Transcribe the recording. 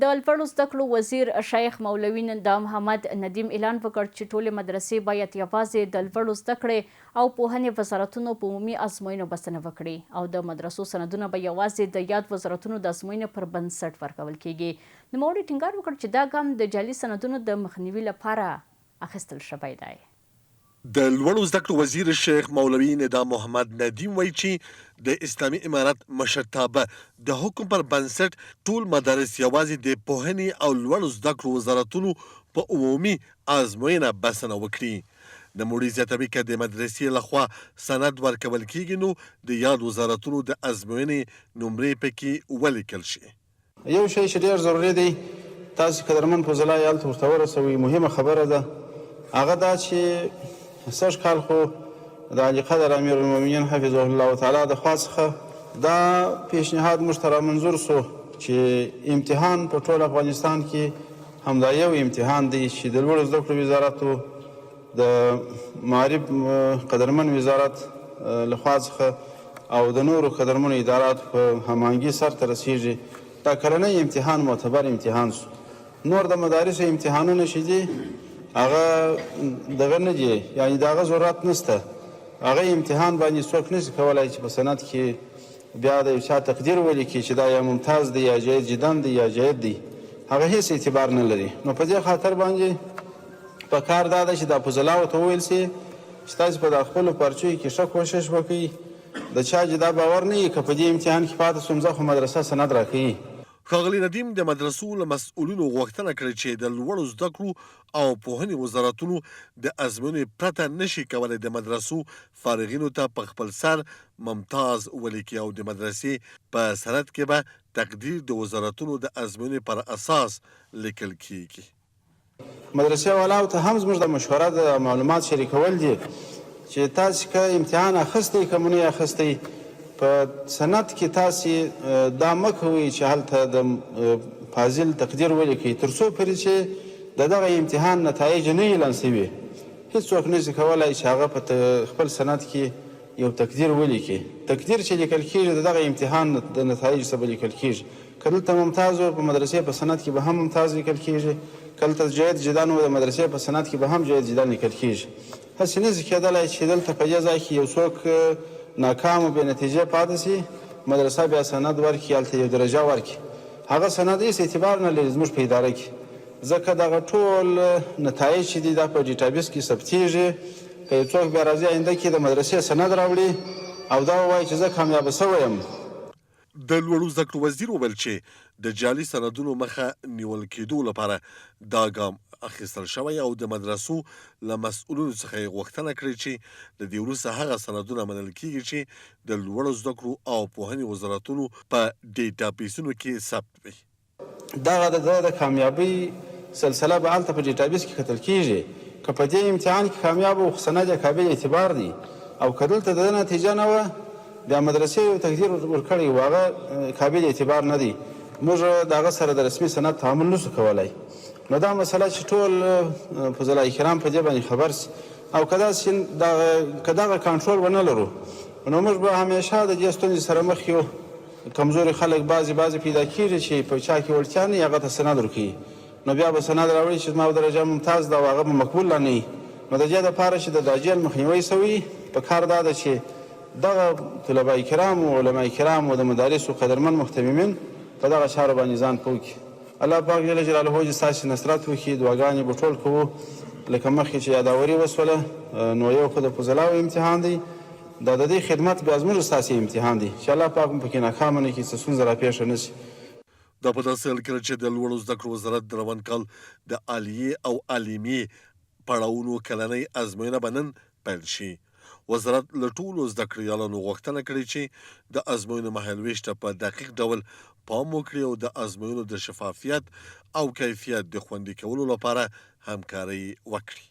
د لوړو زده کړو وزیر شیخ مولوي ندا محمد ندیم اعلان وکړ چې ټولې مدرسې باید یوازې د لوړو زده کړې او پوهنې وزارتونو په عمومي ازموینو بسنه وکړي او د مدرسو سندونه به یوازې د یاد وزارتونو د ازموینې پر بنسټ ورکول کېږي. نوموړي ټینګار وکړ چې دا ګام د جعلي سندونو د مخنیوي لپاره اخیستل شوی دی. د لوړو زده کړو وزیر شیخ مولوي ندا محمد ندیم وایي چې د اسلامي امارت مشرتابه د حکم پر بنسټ ټول مدارس یوازې د پوهنې او لوړو زده کړو وزارتونو په عمومي ازموینه بسنه وکړي. نوموړي زیاتوي که د مدرسې له خوا سند ورکول کېږي نو د یاد وزارتونو د ازموینې نمرې پکې ولیکل شي. یو شی چې ډېر ضروري دی تاسو قدرمن فضلا یې هلته ورته ورسوئ، مهمه خبره ده، هغه دا چې سږ کال خو د عالیقدر امیرالمؤمنین حفظه الله تعالی د خوا څخه دا پیشنهاد موږ ته رامنظور شو چې امتحان په ټول افغانستان کې همدا یو امتحان دی چې د لوړو زده کړو وزارت د معارف قدرمن وزارت له خوا څخه او د نورو قدرمنو اداراتو په هماهنګي سر ته رسیږي. دا کلنی امتحان معتبر امتحان شو. نور د مدارسو امتحانونه چې دي هغه دغه نه دي، یعنی د هغه ضرورت نشته. هغه امتحان باندې څوک نشي کولای چې په سند کې بیا د یو چا تقدیر ولیکي چې دا یا ممتاز دی یا جید جدا دی یا جید دی، هغه هیڅ اعتبار نه لري. نو په دې خاطر باندې په کار دا ده چې دا فضلاو ته وویل شي چې تاسو په دا خپلو پرچیو کې ښه کوشش وکړئ، د چا چې دا باور نه وي که په دې امتحان کې پاتې شوم زه خو مدرسه سند راکوي. ښاغلي ندیم د مدرسو له مسؤلینو غوښتنه کړې چې د لوړو زده کړو او پوهنې وزارتونو د ازموینې پرته نه شي کولی د مدرسو فارغینو ته په خپل سر ممتاز ولیکي او د مدرسې په سند کې به تقدیر د وزارتونو د ازموینې پر اساس لیکل کېږي. مدرسې والاو ته هم زموږ دا مشوره ده، معلومات شریکول دي چې تاسې که امتحان اخیستی که مو نه اخیستی، په سند کې تاسې دا مه کوئ چې هلته د فاضل تقدیر ولیکئ، تر څو پورې چې د دغه امتحان نتایج نه اعلان شوي، هیڅوک نه شي کولای چې هغه په خپل سند کې یو تقدیر ولیکي. تقدیر چې لیکل کېږي د دغه امتحان د نتایجو څخه به لیکل کېږي. که دلته ممتاز وو په مدرسې په سند کې به هم ممتاز لیکل کېږي، که دلته جید جدا وو د مدرسې په سند کې به هم جید جدا لیکل کېږي. هسې نه شي کېدلای چې دلته په دې ځای کې یو څوک ناکام او بې نتیجې پاتې شي، مدرسه بیا سند ورکړي، هلته یو درجه ورکړي. هغه سند هېڅ اعتبار نه لري زموږ په اداره کې، ځکه دغه ټول نتایج چې دي دا په ډیټابیس کې ثبتېږي. که یو څوک بیا راځي آینده کې د مدرسې سند راوړي او دا ووايي چې زه کامیابه شوی یم، د لوړو زده کړو وزیر وویل چې د جعلي سندونو مخه نیول کېدو لپاره دا ګام اخیستل شوی او د مدرسو له مسؤلینو څخه یې غوښتنه کړې چې له دې وروسته هغه سندونه منل کېږي چې د لوړو زده کړو او پوهنې وزارتونو په ډیټابیسونو کې ثبت وي. دغه د ده د کامیابۍ سلسله به هلته په ډیټابیس کې کتل کیږي، که په دې امتحان کې کامیاب و خو سند یې قابل اعتبار دی او که دلته د ده نتیجه نه وه بیا مدرسې یو تقدیر ورکړی و هغه قابل اعتبار نه دی، موږ د هغه سره د رسمي سند تعامل نشو کولای. نو دا مسله چې ټول فضلای کرام په دې باندې خبر شي او که داسې که دغه کنټرول ونه لرو نو موږ به همیشه د دې ستونزې سره مخ یو. کمزوري خلک بعضې بعضې پیدا کیږي چې په چا کې وړتیا نه وي هغه ته سند ورکوي نو بیا به سند راوړي چې زما درجه ممتاز ده او هغه به مقبول لا نه وي. نو د دې لپاره چې د داجیل مخنیوی شوی په کار دا ده چې دغه طلباء کرامو، علماء کرامو، د مدارسو قدرمن مهتممین په دغه چارو باندې ځان پوه کړي. الله پاک جل جلاله دې ستاسې نصرت وکړي. دعاګانې به ټول کوو لکه مخکې چې یاداوري وشوله نو یو خو د فضلاو امتحان دی، دا د دې خدمت بیا زموږ ستاسې امتحان دی چې الله پاک مو پکې ناکامه نه کړي، څه ستونزه راپېښه نه شي. دا په داسې حال کې ده چې د لوړو زده کړو وزارت د روان کال د عالیې او عالمیې پړاوونو کلنۍ ازموینه به نن پیل شي. وزارت له ټولو زده کړیالانو غوښتنه کړې چې د ازموینو مهالوېش ته په دقیق ډول پام وکړي او د ازموینو د شفافیت او کیفیت د خوندي کولو لپاره همکارۍ وکړي.